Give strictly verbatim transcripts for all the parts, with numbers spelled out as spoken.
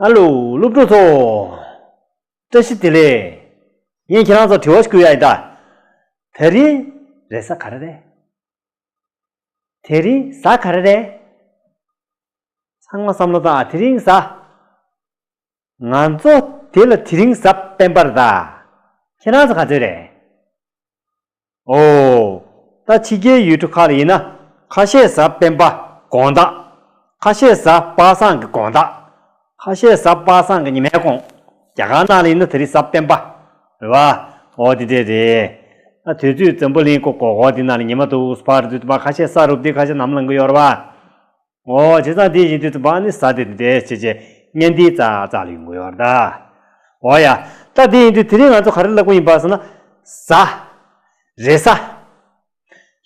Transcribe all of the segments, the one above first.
ཨ་ལོ། སློབ་ཕྲུག་ཚོ། བཀྲ་ཤིས་བདེ་ལེགས། ངས་ཁྱེད་རང་ཚོ་དྲི་བ་ཞིག་བསྐུར་ཡ་ཡིན་ད། དེ་རིང་རེས་གཟའ་ག་རེ་རེད། དེ་རིང་གཟའ་ག་རེ་རེད། ཚང་མ་བསམ་བློ་བཏང་ཨ། དེ་རིང་གཟའ། ང་ཚོ་དེ་ལ་དེ་རིང་གཟའ་སྤེན་པ་རེད་ད། ཁྱེད་རང་ཚོ་ག་ཚོད་རེད། ཨོ། ད་ཕྱི་རྒྱལ་ཡུལ་གྲུ་ཁག་ལ་ཡིན་ན། ཁ་ཤས་གཟའ་སྤེན་པ་དགོང་དག་ཁ་ཤས་གཟའ་པ་སངས་ཀྱི་དགོང་དག་ཁ་ཤས་གཟའ་པ་སངས་ཀྱི་ཉི་མའི་དགོང་། རྒྱ་གར་ནང་ལ་ཡིན་ན་དེ་རིང་གཟའ་སྤེན་པ། རེད་བ། ཨོ་དེ་འདྲས་རེད། ད་དུས་ཚོད་འཛམ་བུ་གླིང་སྒོར་སྒོར་སྒོར་དེ་ནང་ལ་ཉི་མ་འདུག་སྤར་དུས་དུ་པ་ཁ་ཤས་གཟའ་རུབ་དེ་ཁ་ཤས་ནམ་ལངས་གི་ཡོད་རེད་བ། ཨོ་བྱས་ཙང་དེ་ཡིན་དུས་ཙམ་པ་ནི་གཟའ་དེ་འདྲས་བྱས་བྱས་བརྙན་འདི་རྩ་རྩ་ལ་ཡོང་གི་ཡོད་རེད་ད། ཨོ་ཡ། ད་དེ་ཡིན་དུས་དེ་རིང་ང་ཚོ་ག་རེ་ལབ་དགོས་ཡིན་པ་ཟེར་ན། གཟའ། རེས་གཟའ།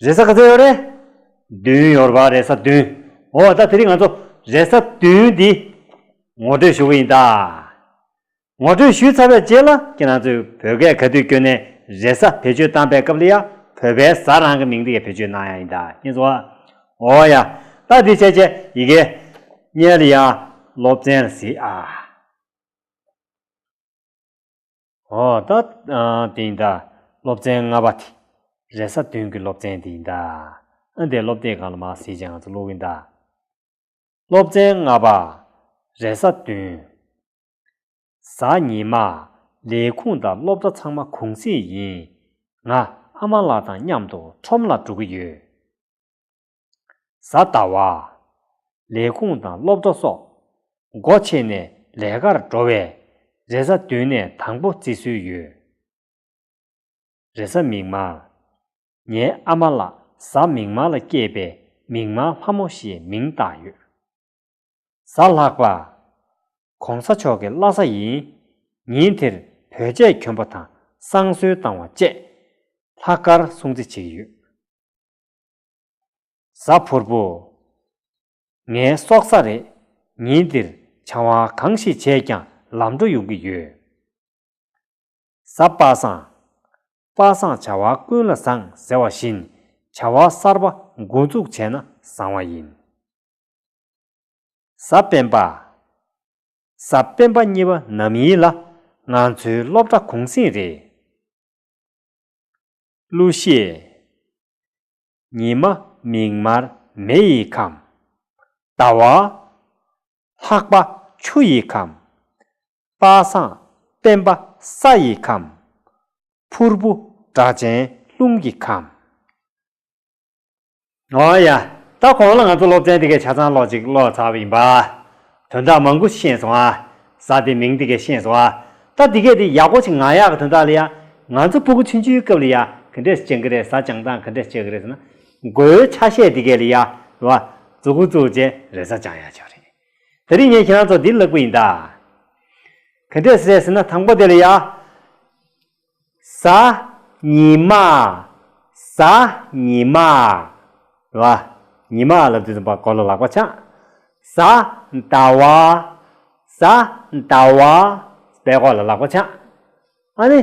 རེས་གཟའ་ག་ཚོད་ཡོད་རེད། བདུན་ཡོད་རེད་པ། རེས་གཟའ་བདུན། ཨོ་ད་དེ་རིང་ང་ཚོ་རེས་གཟའ་བདུན་འདི་ངོ་སྤྲོད་ཞུ་གི་ཡིན་ད། ངོ་སྤྲོད་ཞུས་ཚར་བའི་རྗེས་ལ་ཁྱེད་རང་ཚོས་བོད་སྐད་ག་དུས་སྐྱོན་ནས་རེས་གཟའ་བེད་སྤྱོད་བཏང་པའི་སྐབས་ལ་ཡ་བོད་པའི་གཟའ་རང་གི་མིང་དེ་ག་བེད་སྤྱོད་གནང་ཡ་ཡིན་ད་ཡིན་སོ། ཨོ་ཡ། ད་འདི་བྱས་བྱས་ཡི་གེ་སྙན་ལ་ཡ་སློབ་ཚན་ལ་གཟིགས་ཨ། ཨོ་ད་དེ་ཡིན་ད། སློབ་ཚན་ལྔ་པ་དེ། རེས་གཟའ་བདུན་གྱི་སློབ་ཚན་དེ་ཡིན་ད། ཨ་འདི་སློབ་དེབ་སྒང་ལ་མར་གཟིགས་བྱས་ང་ཚོ་ཀློག་གི་ཡིན་ད། སློབ་ཚན་ལྔ་པ། རེས་གཟའ་བདུན། གཟའ་ཉི་མ། ལས་ཁུངས་དང་སློབ་གྲྭ་ཚང་མ་གུང་གསེང་ཡིན། ང་ཨ་མ་ལགས་དང་མཉམ་དུ་ཁྲོམ་ལ་འགྲོ་གི་ཡོད། གཟའ་ཟླ་བ། ལས་ཁུངས་དང་སློབ་གྲྭ་སོགས་སྒོ་ཕྱེ་ནས་ལས་ཀར་འགྲོ་བས་རེས་གཟའ་བདུན་ནས་དང་པོ་བརྩི་སྲོལ་ཡོད། རེས་གཟའ་མིག་དམར། ངའི་ཨ་མ་ལགས་གཟའ་མིག་དམར་ལ་སྐྱེས་པས་མིག་དམར་ལྷ་མོ་ཞེས་མིང་བཏགས་ཡོད། གཟའ་ལྷག་པ། ༸གོང་ས་མཆོག་གི་བླ་གཟའ་ཡིན། ཉིན་དེར་བོད་ཆས་གྱོན་པ་དང་བསང་གསོལ་བཏང་བ་བཅས་ལྷག་དཀར་སྲུང་བརྩི་བྱེད་ཀྱི་ཡོད། གཟའ་ཕུར་བུ། ངའི་སྲོག་གཟའ་རེད། ཉིན་འདིར་བྱ་བ་གང་ཞིག་བྱས་ཀྱང་ལམ་འགྲོ་ཡོང་གི་ཡོད། གཟའ་པ་སངས། པ་སངས་བྱ་བ་ཀུན་ལ་བཟང་ཟེར་བ་བཞིན་བྱ་བ་གསར་པ་འགོ་འཛུགས་བྱས་ན་བཟང་བ་ཡིན། གཟའ་སྤེན་པ། གཟའ་སྤེན་པ་གཉིས་པ་ནམ་ཡིན་ལ་ང་ཚོའི་སློབ་གྲྭ་གུང་གསེང་རེད། གླུ་གཞས། ཉི་མ་མིག་དམར་མེ་ཡི་ཁམས། ཟླ་བ། ལྷག་པ་ཆུ་ཡི་ཁམས། པ་སངས་སྤེན་པ་ས་ཡི་ཁམས། ཕུར་བུ་སྒྲ་གཅན་རླུང་གི་ཁམས། ཨོ་ཡ། ད་གོང་ལ་ང་ཚོ་སློབ་ཚན་འདི་གའི་ཆ་ཚང་ཀློག་ཅིག་ཀློག་ཚར་བ་ཡིན་པ། དོན་དག་མང་པོ་ཤེས་སོང་ཨ། གཟའ་དེ་མིང་འདི་གའི་ཤེས་སོང་ཨ། ད་འདི་གའི་དེ་ཡག་པོ་ཅིག་ངང་ཡག་གི་དོན་དག་ལ་ཡ། ང་ཚོ་སྤུ་གུ་ཆུང་ཆུང་སྐབས་ལ་ཡ་ག་འདྲས་སྦྱང་གི་རེད། གཟའ་སྦྱང་སྟངས་ག་འདྲས་བྱེད་ཀྱི་རེད་ཟེར་ན། མགོའི་ཆ་ཤས་འདི་གའི་ལ་ཡ། རེད་བ། མཛུ་གུ་བཙུགས་རྗེས་རེས་གཟའ་སྦྱང་ཡག་ཆོག་རེད། དེ་རིང་ངས་ཁྱེད་རང་ཚོ་འདི་ལབ་ཀྱི་ཡིན་ད། ག་འདྲས་རེད་ཟེར་ན་དང་པོ་དེ་ལ་ཡ། གཟའ་ཉི་མ། གཟའ་ཉི་མ། རེད་བ། ཉི་མ་ལབ་དུས་ཙམ་པ་མགོ་ལ་ལག་པ་འཆང་། གཟའ་ཟླ་བ། གཟའ་ཟླ་བ། དཔྲལ་མགོ་ལ་ལག་པ་འཆང་། ཨ་ནི།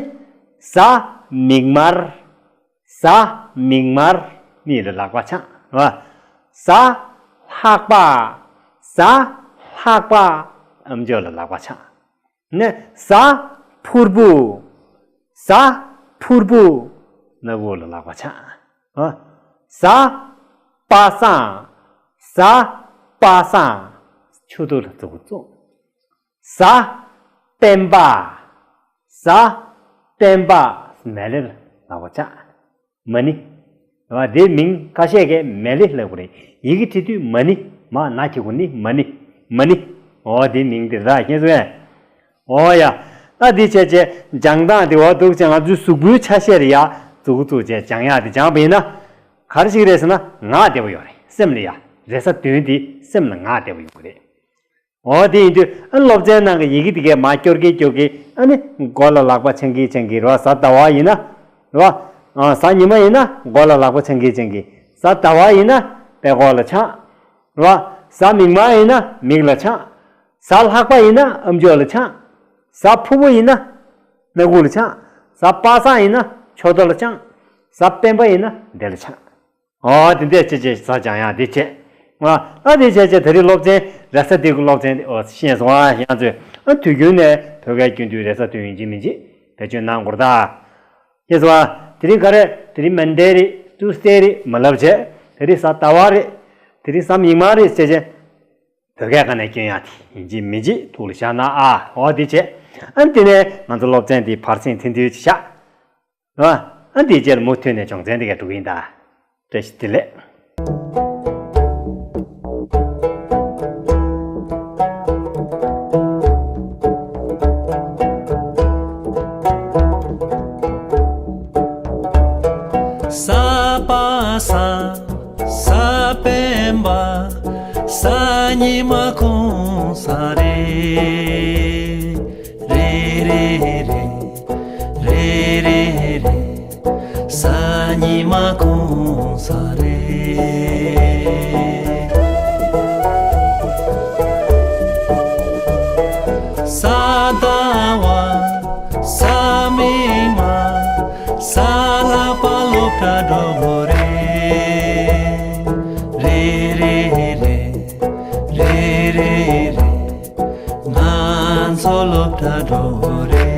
གཟའ་མིག་དམར། གཟའ་མིག་དམར། མིག་ལ་ལག་པ་འཆང་། རེད་བ། གཟའ་ལྷག་པ། གཟའ་ལྷག་པ། ཨམ་ཅོག་ལ་ལག་པ་འཆང་། ནས་གཟའ་ཕུར་བུ། གཟའ་ཕུར་བུ། སྣ་བུག་ལ་ལག་པ་འཆང་། ཨ། གཟའ་པ་སངས། གཟའ་པ་སངས། ཕྱོགས་བྲལ་ལ་མཛུ་གུ་བཙུགས། གཟའ་སྤེན་པ། གཟའ་སྤེན་པ། མལ་ལས་ལ་ལག་པ་འཆང་། མ་ཎི། རེད་བ། དེའི་མིང་ཁ་ཤས་ཀྱིས་མལ་ལས་ལབ་ཀྱི་རེད། ཡི་གེ་བྲིས་དུས་མ་ཎི། མ་ན་གི་གུ་ནི། མ་ཎི། མ་ཎི། འོ་དེའི་མིང་དེ་རེད་ཤེས་སོང་ངས། འོ་ཡ། ད་འདི་བྱས་བྱས་སྦྱང་སྟངས་དེ་འོ་འདུག་བྱས་ང་ཚོའི་གཟུགས་པོའི་ཆ་ཤས་ལ་ཡ་མཛུ་གུ་བཙུགས་བྱས་སྦྱང་ཡག་དེ་སྦྱངས་པ་ཡིན་ན། ག་རེ་ཞིག་རེད་ཟེར་ན་ངག་བདེ་པོ་ཡོད་རེད། སེམས་ལ་ཡ། རེས་གཟའ་བདུན་དེ་སེམས་ལ་ངག་བདེ་པོ་ཡོང་གི་རེད། འོ་དེ་ཡིན་དུས་ཨ་སློབ་ཚན་ནང་གི་ཡི་གེ་དེ་གས་མར་སྐྱོར་གི་སྐྱོར་གི་ཨ་ནི་མགོ་ལ་ལག་པ་འཆང་གི་འཆང་གི་རེད་བ། གཟའ་ཟླ་བ་ཡིན་ན་རེད་བ། ཨ་གཟའ་ཉི་མ་ཡིན་ན་མགོ་ལ་ལག་པ་འཆང་གི་འཆང་གི། གཟའ་ཟླ་བ་ཡིན་ན་དཔྲལ་མགོ་ལ་འཆང་། རེད་བ། གཟའ་མིག་དམར་ཡིན་ན་མིག་ལ་འཆང་། གཟའ་ལྷག་པ་ཡིན་ན་ཨམ་ཅོག་ལ་འཆང་། གཟའ་ཕུར་བུ་ཡིན་ན་སྣ་ཁུག་ལ་འཆང་། གཟའ་པ་སངས་ཡིན་ན་ཕྱོགས་བྲལ་ལ་འཆང་། གཟའ་སྤེན་པ་ཡིན་ན་འདི་ལ་འཆང་། ཨོ་དེ་འདྲས་བྱས་བྱས་གཟའ་སྦྱང་ཡག་དེ་བྱས། ཨ་དེ་བྱས་བྱས་དེ་རིང་སློབ་ཚན་རེས་གཟའ་འདི་གི་སློབ་ཚན་དེ་ཨོ་ཤེས་སོང་ཨ། ཡང་ཚོས་ཨ་དུས་རྒྱུན་ནས་བོད་སྐད་སྐྱོན་དུས་རེས་གཟའ་སྟོན་ཡིན་གཅིག་མིན་གཅིག་བེད་སྤྱོད་གནང་དགོས་རེད་ད། ཤེས་སོང་ཨ། དེ་རིང་ག་རེ་དེ་རིང་མན་ཌེ་རེད། ཊུ་སི་ཌེ་རེད་མ་ལབ་བྱས། དེ་རིང་གཟའ་ཟླ་བ་རེད། དེ་རིང་གཟའ་མིག་དམར་རེད་ཟེར་བྱས། བོད་སྐད་སྒང་ནས་སྐྱོན་ཡག་དེ་ཡིན་གཅིག་མིན་གཅིག་ཐུགས་ལ་བཞག་གནང་ཨ། འོ་དེ་བྱས། ཨ་དེ་ནས་ང་ཚོ་སློབ་ཚན་འདི་བར་གསེང་ཐུང་ཐུང་ཅིག་བཞག་ཨ་དེའི་རྗེས་ལ་མུ་མཐུད་ནས་སྦྱོང་ཚན་འདི་ག་འགྲོ་གི་ཡིན་ད། བཀྲ་ཤིས་བདེ་ལེགས། གཟའ་པ་གཟའ། གཟའ་སྤེན་པ། གཟའ་ཉི་མ་གུང་གཟའ་རེད། རེད་རེད་རེད། རེད་རེད་རེད། གཟའ་ཉི་མ་གུང་གཟའ་རེད། གཟའ་ཟླ་བ། གཟའ་མིག་དམར། གཟའ་ལྷག་པ་སློབ་གྲྭ་འགྲོ་དགོས་རེད། རེད་རེད་རེད། རེད་རེད་རེད། ང་ཚོ་སློབ་གྲྭ་འགྲོ་དགོས་རེད།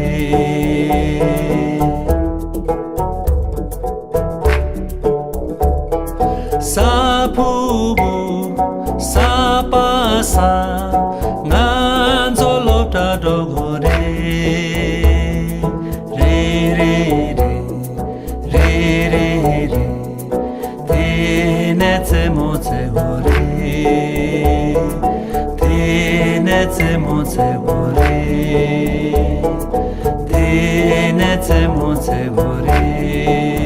གཟའ་ཕུར་བུ། གཟའ་པ་གཟའ། ང་ཚོ་སློབ་གྲྭ་འགྲོ་དགོས་རེད། རེད་རེད་རེད། རེད་རེད་རེད། དེ་ནས་རྩེད་མོ་རྩེ་དགོས་རེད། དེ་ནས་རྩེད་མོ་རྩེ་དགོས་རེད། དེ་ནས་རྩེད་མོ་རྩེ་དགོས་རེད།